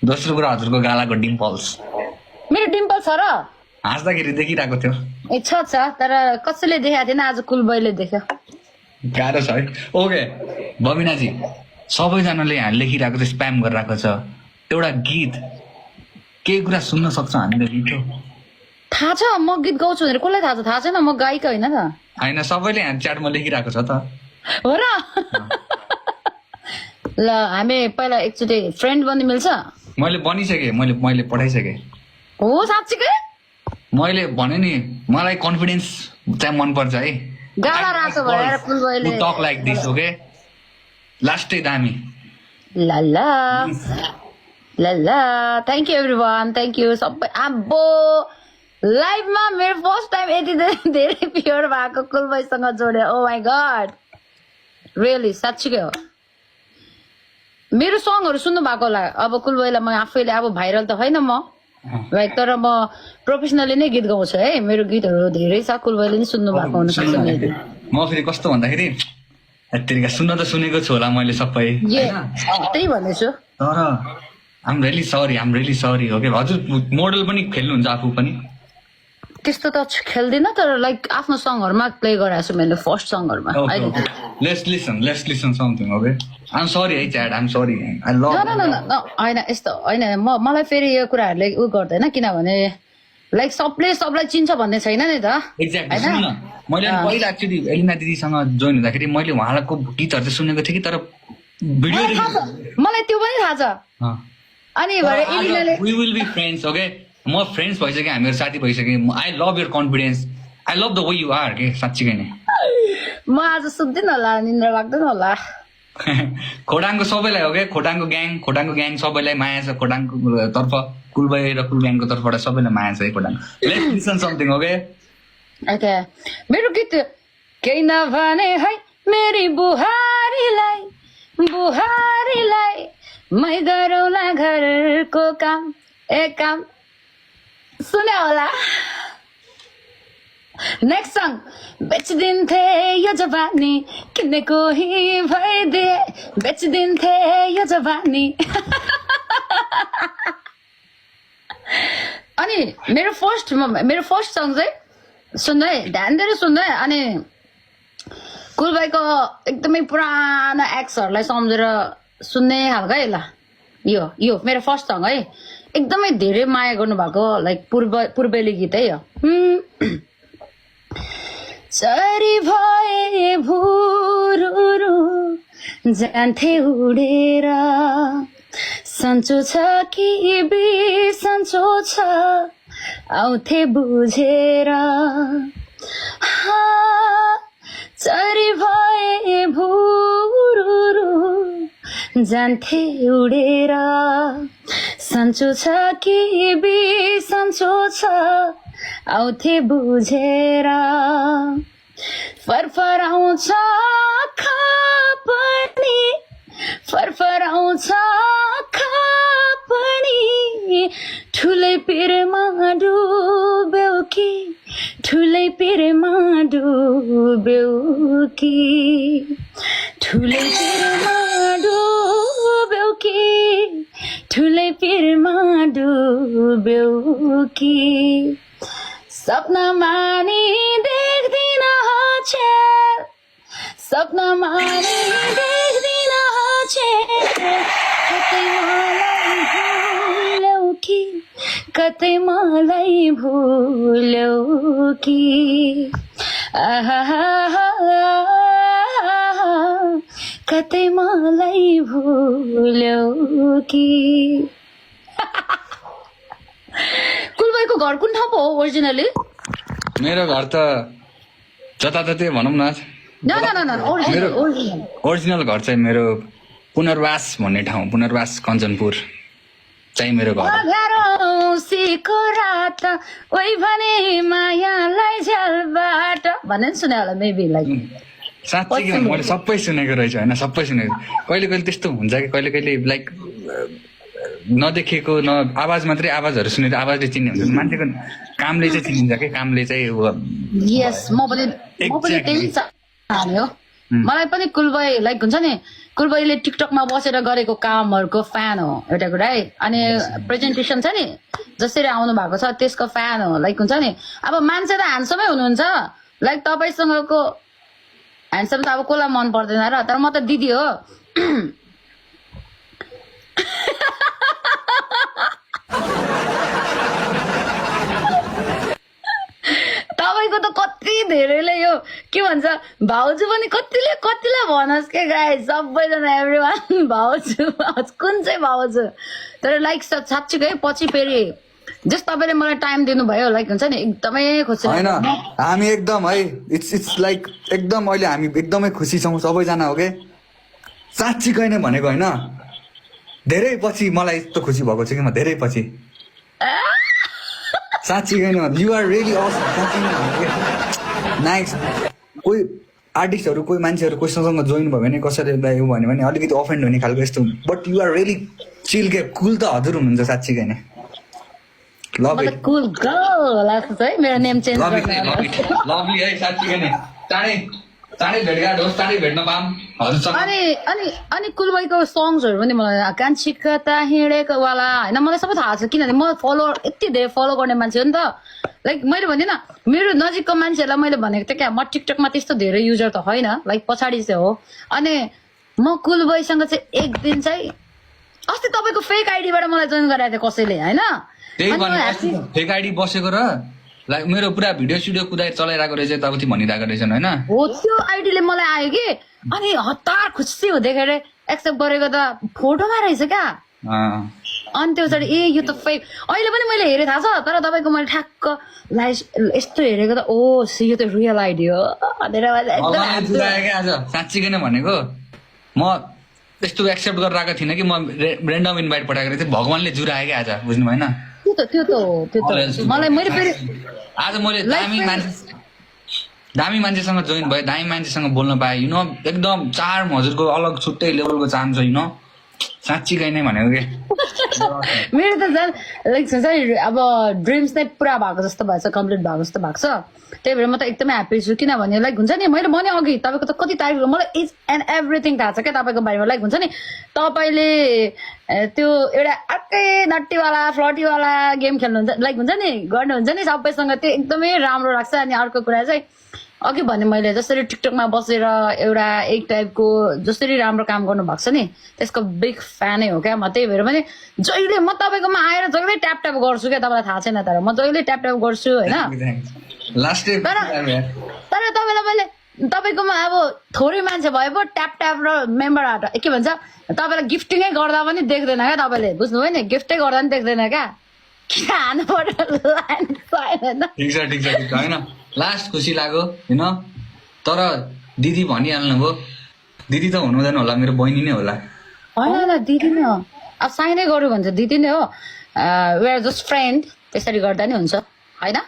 दोस्रो कुरा हजुरको गालाको डिम्पल्स मेरो डिम्पल छ र हाँस्दाखेरि देखिरहेको थियो ए छ तर कसैले देखाएको थिएन आज कुलबैले देख्यो गाह्रो छ है ओके बबिनाजी सबैजनाले यहाँ लेखिरहेको छ स्प्याम गरिरहेको छ एउटा गीत केही कुरा सुन्न सक्छ हामीले गीत थाहा छ म गीत गाउँछु भनेर कसलाई थाहा छैन म गायिका होइन त होइन सबैले यहाँ च्याटमा लेखिरहेको छ त हो र ल हामी पहिला एकचोटि फ्रेन्ड बन्नु मिल्छ मैले बनिसकेँ मैले पठाइसकेँ हो साँच्चीकै मैले भने नि मलाई कन्फिडेन्स चाहिँ मनपर्छ है गाला रातो भएर कुलबैले टक लाइक दिस ओके लास्टै दामी ल thank you everyone thank you सबै आम्बो लाइभमा मेरो फर्स्ट टाइम यति धेरै प्योर भएको कुलबैसँग जोडे ओ माई गड रियली साँच्चीकै हो मेरो सङहरू सुन्नु भएको होला अब कुलबैलाई म आफैले अब भाइरल त होइन म लाइक तर म प्रोफेसनली नै गीत गाउँछु है मेरो गीतहरू धेरै छ कुलबैले नै सुन्नु भएको हुनसक्छ म फेरि कस्तो भन्दाखेरि यत्तिका सुन्न त सुनेको छु होला मैले सबै त्यही भन्दैछु तर आम रियली सरी हो कि हजुर मोडल पनि खेल्नुहुन्छ आफू पनि त्यस्तो त खेल्दिनँ तर लाइक आफ्नो सङहरूमा प्ले गराएको छु मैले फर्स्ट सङहरूमा let's listen something okay I'm sorry है chat I'm sorry I love होइन यस्तो होइन मलाई फेरि यो कुराहरूले उ गर्दैन किनभने लाइक सबलाई चिन्छ भन्ने छैन नि त एक्ज्याक्टली सुन न मैले पहिला एक्चुअली एलिना दिदीसँग जोइन हुँदाखेरि मैले उहाँको गीतहरू चाहिँ सुनेको थिएँ कि तर भिडियो मलाई त्यो पनि थाहा छ अनि we will be friends okay म फ्रेन्ड्स भइसक्यो हामीहरू साथी भइसक्यो I love your confidence I love the way you are के साँच्चीकै नै म आज सुत्दिनँ होला निन्द्रा लाग्दैन होला खोटाङको सबैलाई हो क्या खोटाङको ग्याङ सबैलाई माया छ खोटाङको तर्फ कुलबाई र कुल ग्याङको तर्फबाट सबैलाई माया छ है Khotang let's listen something okay okay मेरो गीत केही नभने है मेरी बुहारीलाई मै गरौँला घरको काम काम सुने होला नेक्स्ट सङ बेचिदिन्थे यो जवानी किन्ने कोही भइदिए बेचिदिन्थे यो जवानी अनि मेरो फर्स्ट सङ चाहिँ सुन्दै ध्यान दिएर सुन्दै अनि कुलबाईको एकदमै पुरानो एक्सहरूलाई सम्झेर सुन्ने खालकै ल यो मेरो फर्स्ट सङ है एकदमै धेरै माया गर्नुभएको लाइक पूर्वेली गीत है यो चरी भए भुरुरु जान्थे उडेर सन्चो छ कि बिसन्चो छ आउँथे बुझेर चरी भए भुरुरु जान्थे उडेर सन्चो छ कि बिसन्चो छ आउँथे बुझेर फरफराउँछ खापनी फरफराउँछ खापनी ठुलै पिरमा डुब्यौ कि ठुलै पिरमा डुब्यौ कि ठुलै पिरमा डुब्यौ कि ठुलै पिरमा डुब्यौ कि सपनामा नि देख्दिन छेल सपनामा नि देख्दिन छेल कतै मलाई भुल्यौ कि कतै मलाई भुल्यौ कि कुलबाईको घर कुन ठाउँ हो ओरिजिनली मेरो घर त जताततै भनौँ न ओरिजिनल घर चाहिँ मेरो पुनर्वास भन्ने ठाउँ पुनर्वास कञ्चनपुर चाहिँ मेरो घर सिको रात ओइ भने मायालाई झ्यालबाट भन्ने सुने होला मेबी लाइक साँच्चै मैले सबै सुनेको रहेछु होइन सबै सुनेको कहिले कहिले त्यस्तो हुन्छ कि कहिले कहिले लाइक नदेखेको न आवाज मात्रै आवाजहरू सुनेर आवाजले चिन्ने हुन्छ मान्छेको कामले चाहिँ चिनिन्छ कि कामले चाहिँ यस म पनि त्यही चाहने हो मलाई पनि कुलबाई लाइक हुन्छ नि कुलबैले टिकटकमा बसेर गरेको कामहरूको फ्यान हो एउटा कुरा है। अनि प्रेजेन्टेसन छ नि जसरी आउनु भएको छ त्यसको फ्यान हो। लाइक हुन्छ नि अब मान्छे त ह्यान्डसमै हुनुहुन्छ, लाइक तपाईँसँगको ह्यान्डसम त अब कसलाई मन पर्दैन र, तर म त दिदी हो। तपाईँको त कति धेरैले यो के भन्छ भाउजू पनि कतिले भनोस् के गाई सबैजना एभ्रिवान भाउजू कुन चाहिँ भाउजू। तर लाइक साँच्चीकै पछि फेरि जस तपाईँले मलाई टाइम दिनुभयो लाइक हुन्छ नि एकदमै खुसी होइन हामी एकदम है इट्स लाइक एकदम अहिले हामी एकदमै खुसी छौँ सबैजना हो के साँच्चीकै नै भनेको होइन। धेरै पछि मलाई यस्तो खुसी भएको छ कि म धेरै पछि साँच्चीकै नै यु आर रियली नाइस। कोही आर्टिस्टहरू कोही मान्छेहरू कोहीसँग जोइन भयो भने कसैलाई यो भन्यो भने अलिकति अफेन्ड हुने खालको यस्तो, बट यु आर रियली चिल के कुल त हजुर हुनुहुन्छ साँच्चीकै नै। लभ इट कुल गर्ल लाग्छ है मेरो नेम चेन्ज लभली है साँच्चीकै नै। चाँडै भेटघाट होस्, चाँडै भेट्न पाऊँ हजुरसँग। अनि कुलबाईको सङ्ग्सहरू पनि मलाई कान्छी कता हिँडेको वाला होइन मलाई सबै थाहा छ, किनभने म यति धेरै फलो गर्ने मान्छे हो नि त। लाइक मैले भन्दिनँ मेरो नजिकको मान्छेहरूलाई मैले भनेको थिएँ क्या म टिकटकमा त्यस्तो धेरै युजर त होइन, लाइक पछाडि चाहिँ हो। अनि म कुलबाईसँग चाहिँ एक दिन चाहिँ अस्ति तपाईँको फेक आइडीबाट मलाई जोइन गराएको थियो कसैले होइन। त्यही भने फेक आइडी बसेको र लाइक मेरो पुरा भिडियो सिडियो कुदाएर चलाइरहेको रहेछ यताउति भनिरहेको रहेछन् होइन। हो त्यो आइडीले मलाई आयो कि अनि हतार खुसी हो देखेर एक्सेप्ट गरेको त फोटोमा रहेछ क्या। अनि त्यो चाहिँ ए यो त फेक अहिले पनि मैले हेरेँ थाहा छ, तर तपाईँको मैले ठ्याक्क यस्तो हेरेको त ओ यो त रियल आइडी हो भनेर आज साँच्चीकै नै भनेको म यस्तो एक्सेप्ट गरेर आएको थिइनँ कि म रेन्डम इन्भाइट पठाएको थिएँ, भगवान्ले जुरायो क्या आज बुझ्नु भएन। त्यो त मलाई मैले फेरि आज मैले दामी मान्छेसँग जोइन भएँ, दामी मान्छेसँग बोल्न पाएँ यु नो एकदम चार्म हजुरको अलग छुट्टै लेभलको चार्म छ यु नो साँच्चीकै नै भनेको के। मेरो त झन् लाइक अब ड्रिम्स नै पुरा भएको जस्तो भएको छ, कम्प्लिट भएको जस्तो भएको छ। त्यही भएर म त एकदमै ह्याप्पी छु किनभने लाइक हुन्छ नि मैले भने अघि तपाईँको त कति तारिक मलाई इच एन्ड एभ्रिथिङ थाहा छ क्या तपाईँको बारेमा। लाइक हुन्छ नि तपाईँले त्यो एउटा अर्कै नट्टीवाला फ्लटीवाला गेम खेल्नुहुन्छ लाइक हुन्छ नि गर्नुहुन्छ नि सबैसँग, त्यो एकदमै राम्रो लाग्छ। अनि अर्को कुरा चाहिँ अघि भने मैले जसरी टिकटकमा बसेर एउटा एक टाइपको जसरी राम्रो काम गर्नु भएको छ नि त्यसको बिग फ्यानै हो क्या म। त्यही भएर पनि जहिले म तपाईँकोमा आएर जहिले ट्याप ट्याप गर्छु क्या, तपाईँलाई थाहा छैन तर म जहिले ट्याप ट्याप गर्छु होइन। तर तपाईँलाई मैले तपाईँकोमा अब थोरै मान्छे भए पो ट्याप ट्याप र मेम्बर आर्ट के भन्छ तपाईँलाई गिफ्टिङै गर्दा पनि देख्दैन क्या, तपाईँले बुझ्नुभयो नि गिफ्टै गर्दा पनि देख्दैन क्या, किन हानु पर्यो होइन। लास्ट खुसी लाग्यो होइन, तर दिदी भनिहाल्नुभयो दिदी त हुनुहुँदैन होला मेरो बहिनी नै होला। होइन दिदी नै हो, अब साइनै गऱ्यो भने चाहिँ दिदी नै हो, वी आर जस्ट फ्रेन्ड त्यसरी गर्दा नि हुन्छ होइन।